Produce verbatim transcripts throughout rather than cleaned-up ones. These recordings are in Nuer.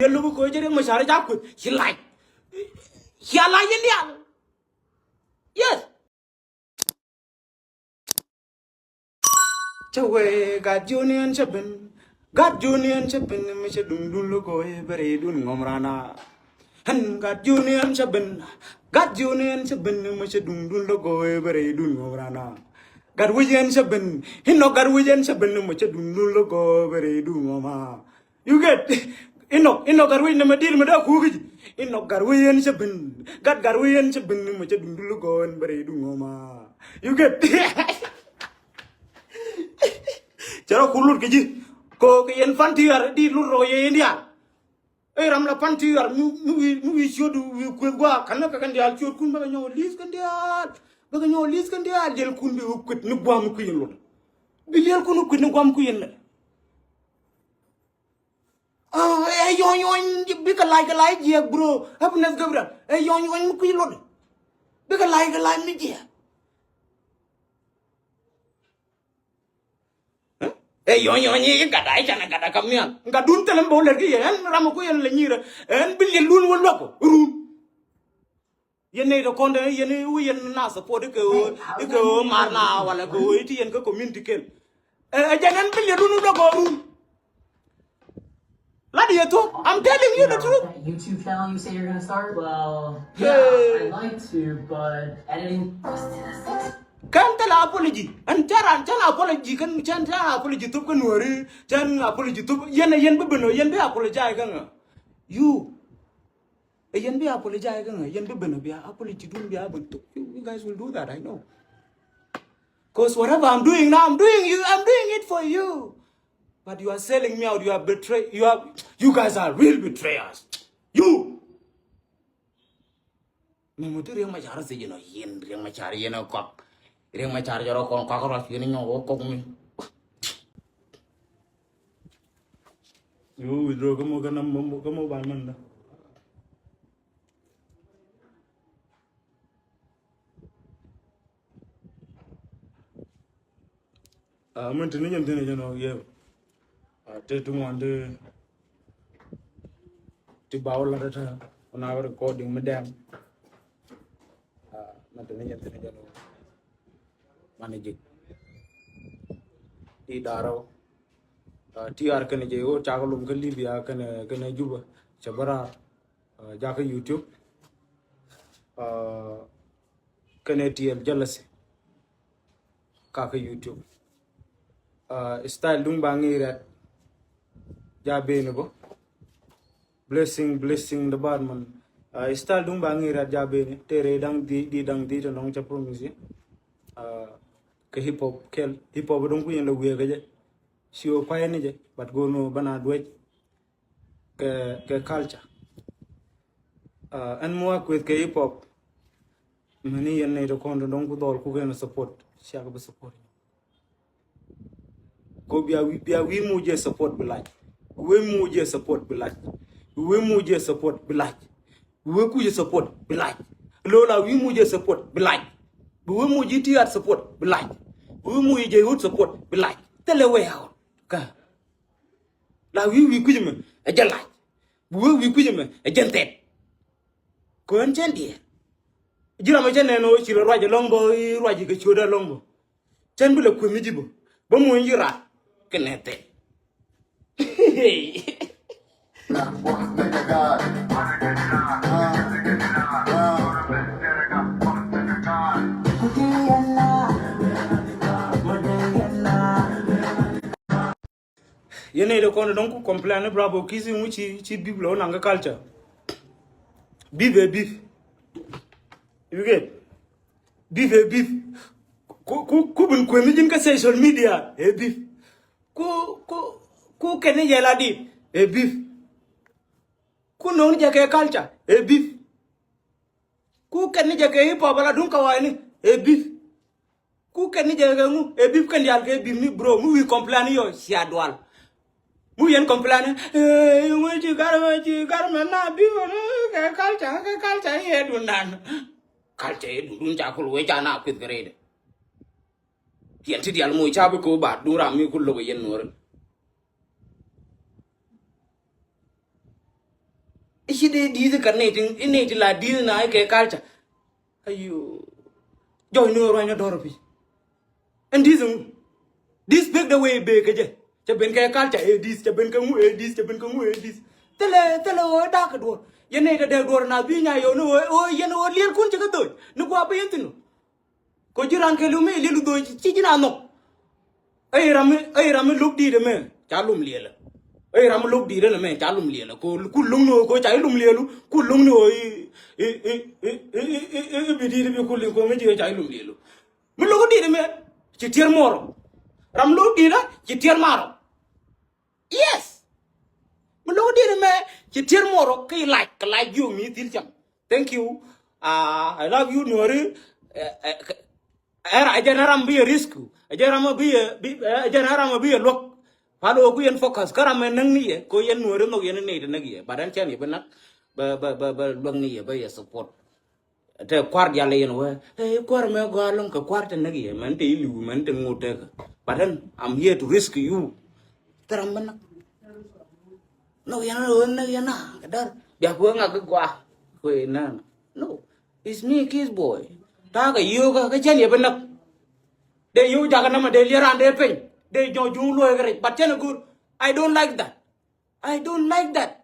Yɛ lo̱k kɛ ɣöö cɛ Riɛk Macar ca kueth ci lac. Cia lac yɛn diaal. Yes. Cä wee gat jiöni ɛn cä ben. Gat jiöni ɛn cä ben mi cä duŋdun lo̱k ɣöö i̱ bɛ rɛydun ŋɔm rana. Ɛn gat jiöni ɛn cä ben. Gat jiöni ɛn cä ben mi cä duŋdun lo̱k ɣöö i̱ bɛ rɛydun ŋɔm rana. Gat wec ɛn cä ben. Inɔ gat wec ɛn cä ben mi cä duŋdun lo̱k ɣöö i̱ bɛ rɛydun ŋɔma. You get? Inɔ, inɔ gat wec nɛmɛ dil mi dee kuukic. Inɔ gat wec ɛn cä ben. Gat gat wec ɛn cä ben mi cä duŋdun lo̱k ɣöö i̱ bɛ rɛydun ŋɔma. You get? Cɛ rɔ kur lut kɛ ji̱. Ko kɛ yɛn pan ti ɣar di lut rɔ yɛ yɛn diaal. Ɛ ram la pan ti ɣar mi, mi wi̱i̱, mi wi̱i̱ ciöt wi̱i̱ kueth gua̱a̱ ka̱n kɛ kɛn diaal ciötkun bäkɛ nyɔk li̱th kɛn diaal. Bäkɛ nyɔk li̱th kɛn diaal liɛlkun bi wä kueth ni gua̱a̱m mi kui̱ yɛn lut. Bi liɛlkun wä kueth ni gua̱a̱m mi kui̱ yɛn lɛ. Ɛ yɔ̱ny yɔ̱ny bikɛ lac kɛ lac jiɛk bro. Happiness Gabriel. Ɛ yɔ̱ny yɔ̱ny mi kui̱ lut. Bikɛ lac kɛ lac mi jiɛk. Ɛ yɔ̱ny yɔ̱ny i̱ gatda i̱ canɛ gatda kam nhial. Gatdun thilɛ mi bɛ wä lɛr ki yɛ ɛn ram ɛ ku yɛn lɛ nyirɛ. Ɛn bi liɛl lun wä luäk run. Yɛn nɛy tɔ kɔn dee yɛn i̱ wä yɛn na support i̱ kɛ ɣöö i̱ kɛ ɣöö mar na walɛ kɛ ɣöö i̱ ti yɛn kä community ken. Ɛ jɛn ɛn bi liɛl lun wä luäk run. Lat yɛ thok. I'm telling you the truth. That YouTube channel you say you're gonna start? Well, yeah, I'd like to, but editing. Kɛn thilɛ apology. Ɛn cä ran cä apology kɛn cä apology thop kä nuɔri cä apology thop yɛn yɛn bi ben yɛn bi apologize kä ŋa. You. Yɛn bi apologize kä ŋa yɛn bi ben bia apology dun bia ben thop. You, you guys will do that, I know. Cause whatever I'm doing now, I'm doing you, I'm doing it for you. But you are selling me out. You are betray. You are. You guys are real betrayers. You. Mɛ mɛ ti Riɛk Macar si yɛn ɔ yɛn Riɛk Macar yɛn ɔ kɔk. Riɛk Macar jɔrɔ kɔn kɔk rɔ yɛn nyɔ wɔ kɔk mi. Yo withdraw kamo kana mo kamo ban man da. Min te ni jɛn thin jɛn ɔ yɛ. Te ti ŋuan ti ti ba wä lat ta wana recording mi dɛm. Min te ni jɛn thin jɛn ɔ. Man ji̱ ti darɔ. Ti ar kɛn jɛ wä cak lum kä Libya kɛn kɛn Juba cɛ bä raar. Jakä YouTube. Kɛn A T L jealousy. Kakä YouTube. Style duŋ ba ŋi̱i̱ rɛt. Ja beni bä. Blessing, blessing the bad man. Style duŋ ba ŋi̱i̱ rɛt ja beni. Te rɛy daŋ di, di daŋ di te nɔŋ ca promise. Kɛ hip hop kɛl. Hip hop duŋ ku yɛn lɛ wiee kɛ jɛ. Ci wä pay ni jɛ. But go̱o̱r ni wä bana duec. Kɛ, kɛ culture. Ɛn mi wa kueth kɛ hip hop. Meni yɛn nɛy ti kɔn ti dɔŋ ku dhɔl ku kɛn support. Ciak bi support. Ko bia wi̱i̱, bia wi̱i̱ mu jɛ support bi lac. Bi wee mu jɛ support bi lac. Bi wee mu jɛ support bi lac. Bi wee ku jɛ support bi lac. Lo la wi̱i̱ mu jɛ support bi lac. Bi wee mu ji̱ ti at support bi lac. Bi wee mu jɛ hut support bi lac. Thilɛ way out. Ka. La wi̱i̱ wi̱i̱ kui̱c mɛ ɛ jɛ lac. Bi wee wi̱i̱ kui̱c mɛ ɛ jɛ thɛt. Kɛ ɣän cɛn diɛɛr. Ji̱ ram ɛ cɛ nɛn ɣöö ci rɔ ruac ɛlɔ̱ŋ bä i̱ ruac i̱ kɛ ciötdä ɛlɔ̱ŋ bä. Cɛn bi lɛ kueth mi ji̱ bä bä muɔ̱ny ji̱ raat kɛ nɛ thɛt. Yɛn nɛy ti kɔn dɔ̱ŋ ku complain ni Bravo Kiss ŋu ci, ci beef lɛ wä naŋ kä culture. Beef ɛ beef. You get? Beef ɛ beef. Ku, ku, ku bin kueth ni ji̱n kä social media ɛ beef. Ku, ku, ku kɛn ni yɛl a dit ɛ beef. Ku no̱o̱ŋ ni jɛ kɛ culture ɛ beef. Ku kɛn ni jɛ kɛ hip hop ala duŋ kawai ni ɛ beef. Ku kɛn ni jɛ kɛ ŋu ɛ beef kɛn diaal kɛ beef ni bro mi wi̱i̱ complain yɔ cia dual. Mi wi̱i̱ yɛn complain ɛ ŋu ci gar ŋu ci gar mɛ na beef ni kɛ culture kɛ culture ni yɛ dun dan. Culture yɛ dun dun ca kul wee ca na kueth kɛ rɛydɛ. Yɛn ti diaal moc ca bi ko̱o̱p ba duŋ ram mi kul lo̱k yɛn nuɔ̱ɔ̱ri. I̱ ci dee di̱i̱t i̱ kɛ nɛy ti, i̱ nɛy ti la di̱i̱t na i̱ kɛ culture. Ayo. Jɔc ni ɣöö ruac ni dɔ̱r pi. Ɛn di̱i̱t ɛŋu? Di̱i̱t pek dee wee bee kɛ jɛ. Cɛ ben kɛ culture ɛ di̱i̱t, cɛ ben kɛ ŋu ɛ di̱i̱t, cɛ ben kɛ ŋu ɛ di̱i̱t. Thilɛ, thilɛ ɣöö da̱k kɛ duɔ̱ɔ̱r. Yɛn nɛy te dee duɔ̱ɔ̱r na bi nya̱ yɛ ɣöö ni ɣöö, ɣöö yɛn ɣöö liɛl kun cɛ kɛ dhoc. Ni gua̱a̱ bi yɛn thi̱n ɔ. Ko ji̱ ran kɛ lumi liɛlu dho̱o̱c ci ji̱n a nhɔk. Ɛ ram mi, ɛ ram mi lo̱k di̱i̱t ɛmɛ ca lum liɛlä. Ɛ ram mi lo̱k di̱i̱t ɛmɛ ca lum liɛlä. Ko ku lo̱ŋ ni ɣöö ko ca ilum liɛlu, ku lo̱ŋ ni ɣöö i, i, i bi di̱i̱t bi ku liŋ ko ŋäc i̱ ca ilum liɛlu. Mi lo̱k di̱i̱t ɛmɛ ci tiɛr muɔrɔ. Ram lo̱k di̱i̱t ɛ ci tiɛr marɔ. Yes. Mi lo̱k di̱i̱t ɛmɛ ci tiɛr muɔrɔ kä i lac, kɛ lac jiök mi thil cam. Thank you. Ah, I love you, Nuɔri. Ɛ, ɛ, ɛ, ɛ jɛn ɛ ram bi yɛ rescue. Ɛ jɛn ram bi yɛ, bi, ɛ jɛn ɛ ram bi yɛ luäk. Pal ɣöö ku yɛn focus. Kä ram ɛ näk ni yɛ. Ko yɛn Nuɔri nhɔk yɛn ni nɛy ti näk yɛ. But ɛn cɛn yɛ bi näk. Bɛ, bɛ, bɛ, bɛ luäk ni yɛ, bɛ yɛ support. Te kuar dial yɛn wee. Ɛ, kuar mɛ gɔaa lɔŋ kɛ kuar te näk yɛ. Mɛn te iliw, mɛn te ŋot tekä. But then, I'm here to rescue you. Thil ram mi näk. Nhɔk yɛn a, nhɔk yɛn a kɛ däär. Bia kuɛ ŋak kɛ gɔaa. Kuɛ nɛn. No. It's me, Kiss Boy. Ta̱a̱ kɛ yio̱o̱kä kä cɛn yɛ bi näk. Dee yio̱o̱k jakä nɔmɔ dee lier raan dee peny. Dee jɔ̱ɔ̱k juŋ luɔ̱ɔ̱k kɛ rɛc. But cɛn a go̱o̱r. I don't like that. I don't like that.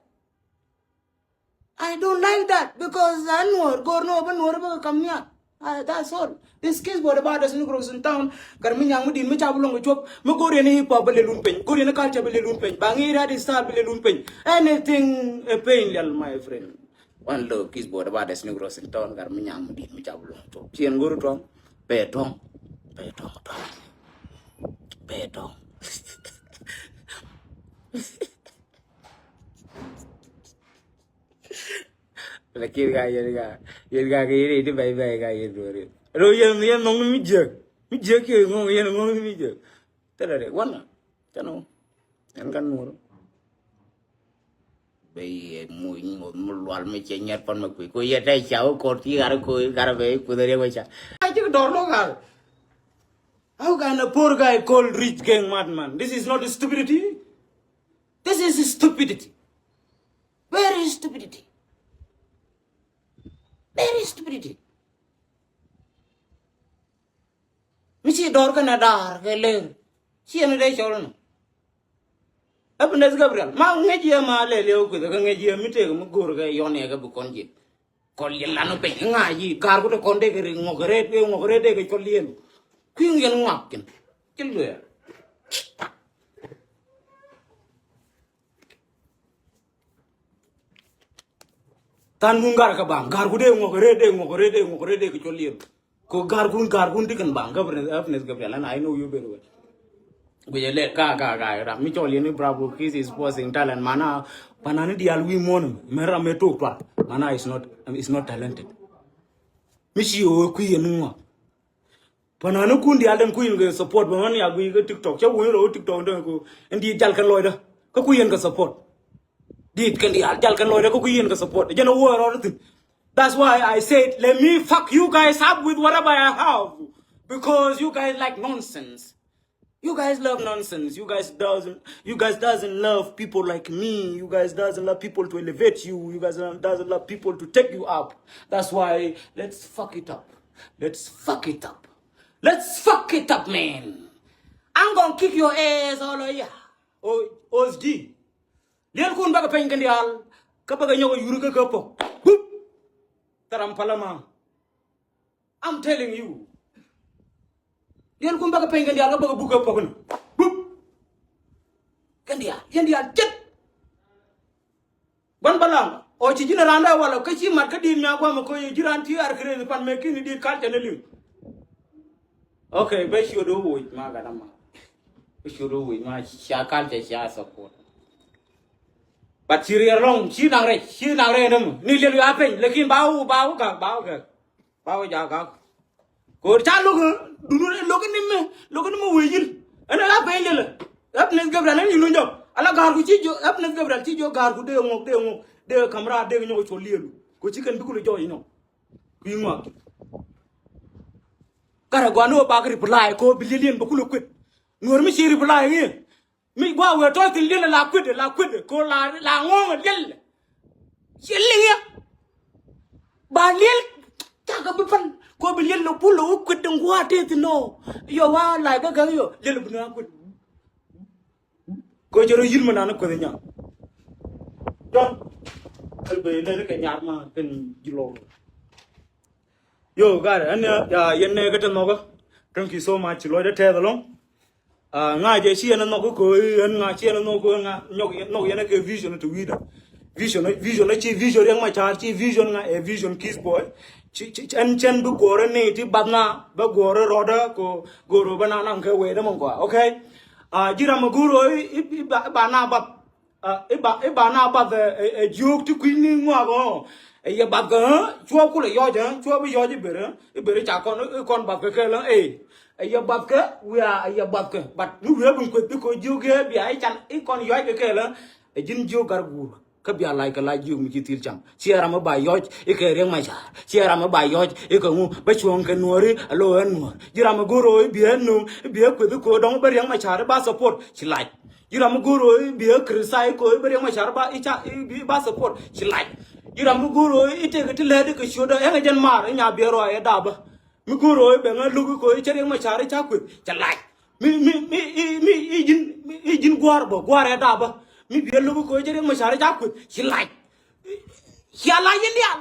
I don't like that because a Nuɔr go̱o̱r ni ɣöö bä Nuɔr bä kɛ kam nhial. Ah, that's all. This Kiss Boy, the baddest Negroes in town. Gat mi nyaŋ mi di̱i̱t mi ca bi luɔ̱ŋ kɛ cuɔp. Mi go̱o̱r yɛn hip hop bi lɛl wun piny. Go̱o̱r yɛn culture bi lɛl wun piny. Ba ŋi̱i̱c rat style bi lɛl wun piny. Anything ɛ piny lial, my friend. One love, Kiss Boy, the baddest Negroes in town. Gat mi nyaŋ mi di̱i̱t mi ca bi luɔ̱ŋ kɛ cuɔp. Ci yɛn go̱o̱r tuɔ̱ŋ. Pɛ tuɔ̱ŋ. Pɛ tuɔ̱ŋ, tuɔ̱ŋ. Pɛ tuɔ̱ŋ. Lakin ka yɛn ka, yɛn ka kɛ yɛn iti bɛy bɛy ka yɛn duɔri. Ro yɛn, yɛn nɔŋ ni mi jiäk. Mi jiäk kiɛ ŋɔŋ, yɛn ŋɔŋ ni mi jiäk. Thilɛ rɛ wanɛ. Tɛnɔ. Yɛn ka nuɔr. Bɛ yɛ muc ŋoth mi lual mi cɛ nyɛt pan mɛ kui̱. Ko yɛ tɛ ca wä kɔr ti ɣar ko ɣar bɛ kuth riɛk wä ca. A cik dɔr lo gal. How can a poor guy call rich gang madman? This is not stupidity. This is stupidity. Very stupidity. Very stupidity. Mi ci dɔr kɛnɛ da̱a̱r kɛ lëër. Ci ɛn dee cɔl nɔ. Happiness Gabriel. Ma ŋäc yɛ ma lɛl yɛ wä kueth kɛ ŋäc yɛ mi tëëk mi go̱o̱r kɛ yɔn yɛ kɛ bi kɔn jiɛk. Kɔn yɛ lan wä peny ŋa̱c yi ga̱a̱r ku te kɔn dee kɛ ri ŋuɔk kɛ rɛɛt kɛ ŋuɔk kɛ rɛɛt dee kɛ cɔl yɛn. Kui̱ yɛn ŋuak kɛn. Ci luɛɛr. Than kun gar kɛ baŋ, gar ku dee ŋuɔk rɛɛt, dee ŋuɔk rɛɛt, dee ŋuɔk rɛɛt, dee kɛ cɔl yɛn. Ko gar kun, gar kun ti kɛn baŋ, governance, governance, governance, and I know you very well. Guic ɛ lɛ ka, ka, ka, ram mi cɔl yɛn ni Bravo Kiss is posting talent, mana, pana ni dial wi̱i̱ muɔ̱n, mɛ ram mɛ tok tuar, mana is not, is not talented. Mi ci o kui̱ yɛn ŋuɔk. Panani kun diaal den ku yin kɛ support bä män ya gui kɛ TikTok. Cä wuni rɔ TikTok den ku in di jal kɛn lɔcdä. Kä ku yin kɛ support. Dit kɛn diaal jal kɛn lɔcdä kä ku yin kɛ support. Jɛn a wä rɔ thin. That's why I said, let me fuck you guys up with whatever I have. Because you guys like nonsense. You guys love nonsense. You guys doesn't, you guys doesn't love people like me. You guys doesn't love people to elevate you. You guys doesn't love people to take you up. That's why let's fuck it up. Let's fuck it up. Let's fuck it up, man. I'm gonna kick your ass all over here. O, O S D. Liɛl kun bakɛ peny kɛn diaal. Kä bakɛ nyɔk a yur kä kä pok. Gup. Taram palama. I'm telling you. Liɛl kun bakɛ peny kɛn diaal kä bakɛ buk kä pok ni. Gup. Kɛn diaal, yɛn diaal jet. Gua̱n balaŋ ɔ ci ji̱n raan dee walɛ kä ci mat kä di̱i̱t mi a gua̱mɛ kä yɛ ji̱ raan ti ar kɛ rɛth pan mɛ ki̱n i̱ di̱i̱t kal cɛ ni li̱w. Okay, bɛ ciöt wec ma gat ama. Bɛ ciöt wec ma cia kal cɛ cia support. But ci riɛr lɔŋ ci nak rɛc ci nak rɛc däm ni liɛl wi̱i̱ a peny lakin ba wä ba wä gak ba wä gak. Ba wä jak kak. Ko̱r ca lo̱k, duni lo̱k ni mi, lo̱k ni mi wee yil. Ɛn a la peny lelɛ. Happiness Gabriel ɛn yil wun jɔk. Ala ga̱a̱r ku ci jiök, Happiness Gabriel ci jiök ga̱a̱r ku dee ŋuɔk, dee ŋuɔk, dee ka̱m raar, dee ŋuɔk col lielu. Ku ci kɛn bi kul jɔɔc inɔ. Ku i̱ ŋuak. Karɛ gua̱n ni wä bak reply ko bi liel yɛn bä kul kuet. Nuɔ̱r mi ci reply ŋi̱i̱. Mi gua̱a̱ wee tɔ̱ thi̱n liɛlɛ la kui̱dɛ, la kui̱dɛ, ko la, la ŋo̱o̱ŋɛ liɛlɛ. Ciɛ liŋ yɛ. Ba liɛl cakɛ bi pan kɔ bi liɛl lɔ pul lɔ wä kuet den gua̱a̱ tëë thin nɔ. Yɔ wa la̱a̱c bä gäk yɔ liɛl bi nɔ a kuet. Kɔ cɛ rɔ yi̱l mi nan kueth nya. Jɔn. Kɛl bɛ lɛl kɛ nyar ma kɛn ji̱ lɔr. Yo, gat ɛn ya yɛn nɛ kɛ te nhɔkä. Thank you so much. Lɔcdä tɛth ɛlɔŋ. Ŋa jɛ ci yɛn nhɔk kɛ ko̱ ɛn ŋa ci yɛn nhɔk kɛ ŋa nhɔk yɛn kɛ vision ti wi̱i̱dä. Vision vision ci vision Riek Machar ci vision ŋa ɛ vision Kiss Boy. Ci ci ɛn cɛn bi guɔrɛ ni ti bath na bɛ guɔrɛ rɔdä ko goro bɛ na naŋ kɛ wee dɛ mɔŋ kɔa. Okay. Ji̱ ram mi goro iba na bath. Iba iba na bath ɛ jiök ti kui̱ ni ŋuak ɔ. Ɛ yɛ bath kɛ cuɔ kulɛ yɔc ɛ cuɔ bi yɔc iber iber ca kɔn ikɔn bath kɛ kɛl ɛ. Ɛ yɛ bath kɛ wiaa ɛ yɛ bath kɛ but mi wiee bin kueth bi kɔ jiök yɛ bia ican ikɔn yɔc kɛ kɛl ɛ. Ɛ ji̱n jiök gar guur kä bia lac kɛ lac jiök mi ci thil cam. Ciɛ ram mi ba yɔc ikɛ Riek Machar ciɛ ram mi ba yɔc ikɛ ŋu bä cuɔ̱ŋ kɛ nuɔ̱ɔ̱ri alo ɛ nuɔ̱ɔ̱r ji̱ ram mi go̱r ɣöö ibi ɛ nöŋ ibi ɛ kueth ikɔ dɔ̱ŋ bä Riek Machar iba support ci lac. Ji̱ ram mi go̱o̱r ɣöö i̱ bi ɛ krithisay kɛ ɣöö i̱ bi Riek Machar ba i̱ ca i̱ bi ba support ci lac. Ji̱ ram mi go̱o̱r ɣöö i̱ tëëkɛ ti lɛɛt i̱ kɛ ciötdä ɛŋɛ jɛn maar i̱ nya biɛ ruac ɛ dapä. Mi go̱o̱r ɣöö i̱ bɛ ŋä lo̱k i̱ kɛ ɣöö i̱ cä Riek Machar i̱ ca kueth ci lac. Mi mi mi i̱ mi i̱ ji̱n i̱ ji̱n gua̱a̱r bä gua̱a̱r ɛ dapä. Mi biɛ lo̱k i̱ kɛ ɣöö i̱ cä Riek Machar i̱ ca kueth ci lac. Cia lac i̱ lial.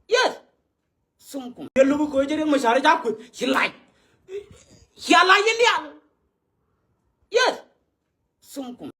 Yes. Thumkum. Biɛ lo̱k i̱ kɛ ɣöö i̱ cä Riek Machar i̱ ca kueth ci lac. Cia lac i̱ lial. Yes. Thumkum.